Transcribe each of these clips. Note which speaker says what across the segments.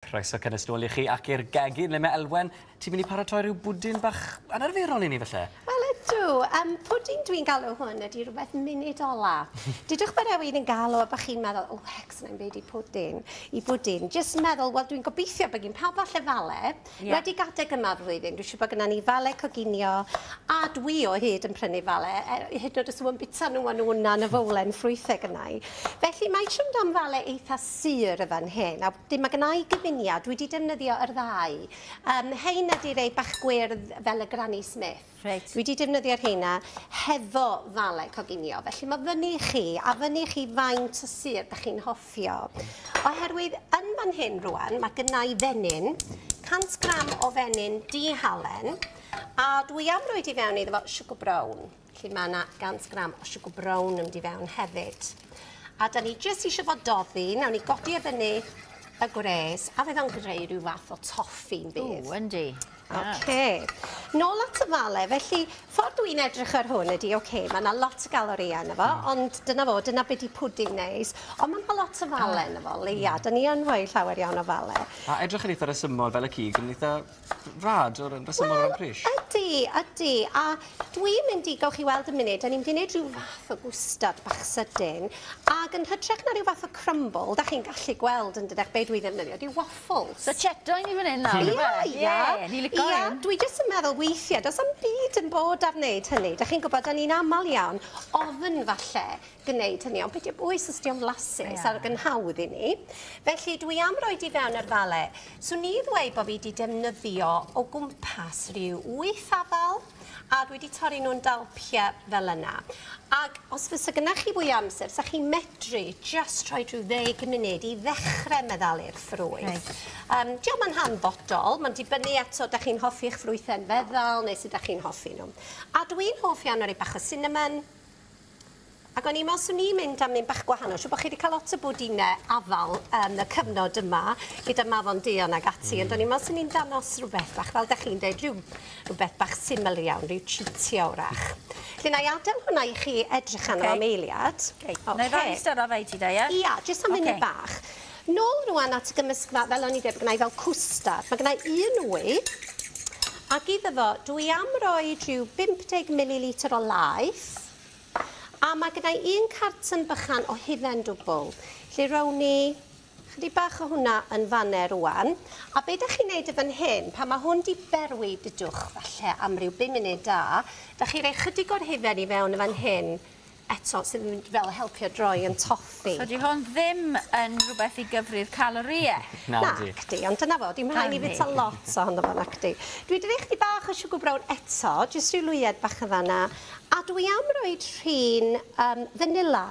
Speaker 1: Croeso cynnes nôl i chi ac i'r gegin le mae Elwen, ti'n mynd i paratoi rhyw bwdin bach anarferol i ni falle?
Speaker 2: Wel ydw, pwdin dwi'n galw hwn ydy rhywbeth munud ola. Dudwch bod rhywun yn galw a bod chi'n meddwl, oh heck, sy'n byd i pwdin, i bwdin. Jyst meddwl, wel dwi'n gobeithio bod gyn pawb falle fale. Yeah. Wedi gadeg yma flwyddyn, dwi'n siŵr bod gynna ni fale coginio, a dwi o hyd yn prynu fale, hyd yn oed os yw'n bita nhw a nhw hwnna yn y fowlen ffrwythau gynna i. Felly mae siwm am fale eitha sur y fan hyn, a dim mae gynna i gyfuniad, dwi wedi defnyddio yr ddau. Hein ydy rei bach gwyrdd fel y Granny Smith. Right. Dwi wedi defnyddio'r heina hefo fale coginio. Felly mae fyny chi, a fyny chi faint o sur da chi'n hoffio. Oherwydd yn fan hyn rwan, mae gynna i fenyn, 100 gram o fenyn dihalen, a dwi am roed i fewn iddo fo sugar brown. Felly mae yna 100 gram o sugar brown yn mynd i fewn hefyd. A da ni jyst eisiau fo doddi, nawn ni godi e fyny y gwres, a fydd o'n greu rhyw fath o toffi'n bydd.
Speaker 3: Ww, yndi.
Speaker 2: Oce. Nôl at y fale, felly ffordd dwi'n edrych ar hwn ydy, oce, mae yna lot o galorïau yna fo, ond dyna fo, dyna be di pwdin neis, ond mae yna lot o fale yna fo, leia, da ni yn rhoi llawer iawn o fale.
Speaker 1: A edrych yn eitha resymol fel y cig, yn eitha rad o'r resymol o'r pris.
Speaker 2: Ydy, ydy, a dwi'n mynd i, gawch chi weld yn munud, da ni'n mynd i wneud rhyw fath o gwstard bach sydyn, ac yn hytrach na rhyw fath o crumble, da chi'n gallu gweld yn dydych be dwi ddefnyddio, di waffles.
Speaker 3: So cheto i ni fan hyn nawr,
Speaker 2: Ia, ia. Ia, dwi jyst yn meddwl weithiau, does am byd yn bod ar wneud hynny. Da chi'n gwybod, da ni'n aml iawn ofyn falle gwneud hynny, ond beth yw bwys os dio'n flasus ar gynhawdd i ni. Felly dwi am roed i fewn yr fale. Swn i ddweud bod fi wedi defnyddio o gwmpas rhyw 8 afal, a dwi wedi torri nhw'n dalpiau fel yna. Ac os fysa gynnach chi fwy o amser, sa chi'n medru just rhoi rhyw 10 munud i ddechrau meddalu'r ffrwyth. Right. Diolch yn hanfodol, mae'n dibynnu eto da chi'n hoffi'ch ffrwythau'n feddal neu sut da chi'n hoffi nhw. A dwi'n hoff iawn o'r bach o cinnamon. Ac o'n i'n meddwl swn i'n mynd am un bach gwahanol. Siŵr bod chi wedi cael lot o bwdinau afal yn y cyfnod yma, gyda mafon duon ag ati, ond o'n i'n meddwl swn i'n danos rhywbeth bach, fel da chi'n deud, rhywbeth bach syml iawn, rhyw cheatio wrach. Felly, na i adael hwnna i chi edrych arno am eiliad.
Speaker 3: Okay. Na i ddau styro fe i ti da, ie?
Speaker 2: Ia, jyst am munud bach. Nôl rwan at y gymysgfa, fel o'n i'n dweud, gynna i fel cwstard. Mae gynna i un wy, ac iddo fo, dwi am roi rhyw 50 ml o laeth. A mae gyda i un carton bychan o hufen dwbl. Lle rown ni chydig bach o hwnna yn fanne rwan. A be dach chi'n neud y fan hyn, pan mae hwn di berwi, dydwch falle am ryw 5 munud da, dach chi'n rhoi chydig o'r hufen i fewn y fan hyn eto, sydd yn fel helpu droi yn toffi.
Speaker 3: So di hwn ddim yn rhywbeth i gyfri'r calorïau?
Speaker 2: Nacdi, ond dyna fo, dim rhaid i fita lot ohono fo, nacdi. Dwi wedi rhoi chydig bach o sugar brown eto, jyst rhyw lwyed bach yn fanna, a dwi am roi rhin vanilla.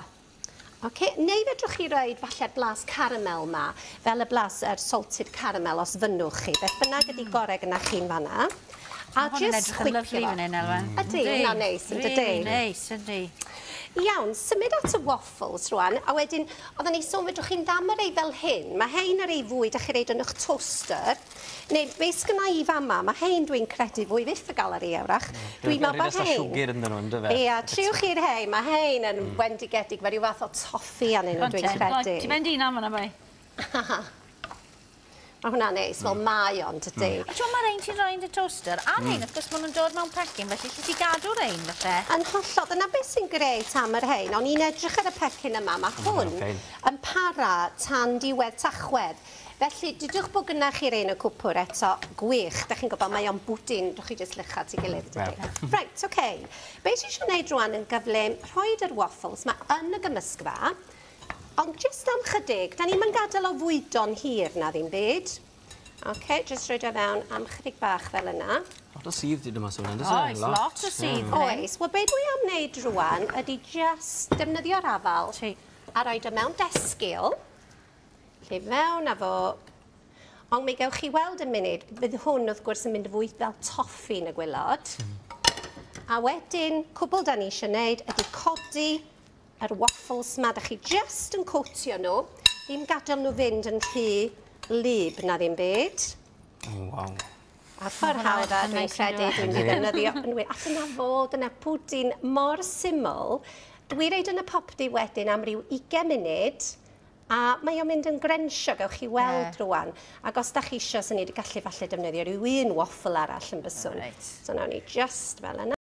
Speaker 2: Okay. Neu fedrwch chi roed falle'r blas caramel ma, fel y blas yr salted caramel os fynnwch chi. Beth bynnag ydi gorau gyda chi'n fanna.
Speaker 3: A jyst chwipio fo.
Speaker 2: Ydy, hwnna'n neis, yn dydi?
Speaker 3: Really neis, ydy.
Speaker 2: Iawn, symud at y waffles rwan, a wedyn, oedden ni sôn fedrwch chi'n dam ar ei fel hyn. Mae hein ar ei fwy, da chi reid yn eich toaster. Neu, be sgynna i fama, mae hein dwi'n credu fwy fyth y gael ar ei ewrach. Dwi'n meddwl bod hein.
Speaker 1: Siwgr ynddyn nhw, yndyfe?
Speaker 2: Ia, triwch chi'r hein, mae hein yn wendigedig, mae rhyw fath o toffi arnyn nhw, dwi'n credu.
Speaker 3: Ti'n mynd un am hwnna, bai?
Speaker 2: Mae hwnna'n neis, fel mae o'n, dydy.
Speaker 3: A ti'n mae'r ein ti'n rhoi yn dy toaster, a rhein, wrth gwrs, maen nhw'n dod mewn pecyn, felly lle ti gadw rhein, falle?
Speaker 2: Yn hollol, dyna beth sy'n grêt am yr hein. O'n i'n edrych ar y pecyn yma, mae hwn yn para tan diwedd Tachwedd. Felly, dydwch bod gynnach chi'r ein y cwpwr eto, gwych. Da chi'n gwybod, mae o'n bwdin, dwch chi jyst lycha at ei gilydd, dydy. Reit, oce. Be ti eisiau gwneud rwan yn gyflym, rhoid yr waffles, mae yn y gymysgfa, ond jyst am chydig, da ni'n gadael o fwydo'n hir na ddim byd. Oce, jyst rhoid o fewn am chydig bach fel yna.
Speaker 1: Lot o sudd di dyma sôn,
Speaker 3: ynddo? Oes, lot o sudd.
Speaker 2: Oes, wel be dwi am wneud rwan ydy jyst defnyddio'r afal a roed o mewn desgil. Lle fewn â fo. Ond mi gewch chi weld yn munud, fydd hwn wrth gwrs yn mynd fwy fel toffi yn y gwylod. A wedyn, cwbl da ni eisiau wneud ydy codi yr waffles ma, da chi jyst yn cotio nhw, ddim gadael nhw fynd yn rhy lib na ddim byd.
Speaker 1: Oh, waw.
Speaker 2: A ffordd hawdd a dwi'n credu, dwi'n ddefnyddio yn wir. A dyna fo, dyna pwdin mor syml. Dwi reid yn y popty wedyn am ryw 20 munud, A mae o'n mynd yn grensio, gewch chi weld rwan. Ac os da chi isio, sy'n ni wedi gallu falle defnyddio rhyw un waffle arall yn byswn.
Speaker 3: Reit.
Speaker 2: So nawn ni just fel yna.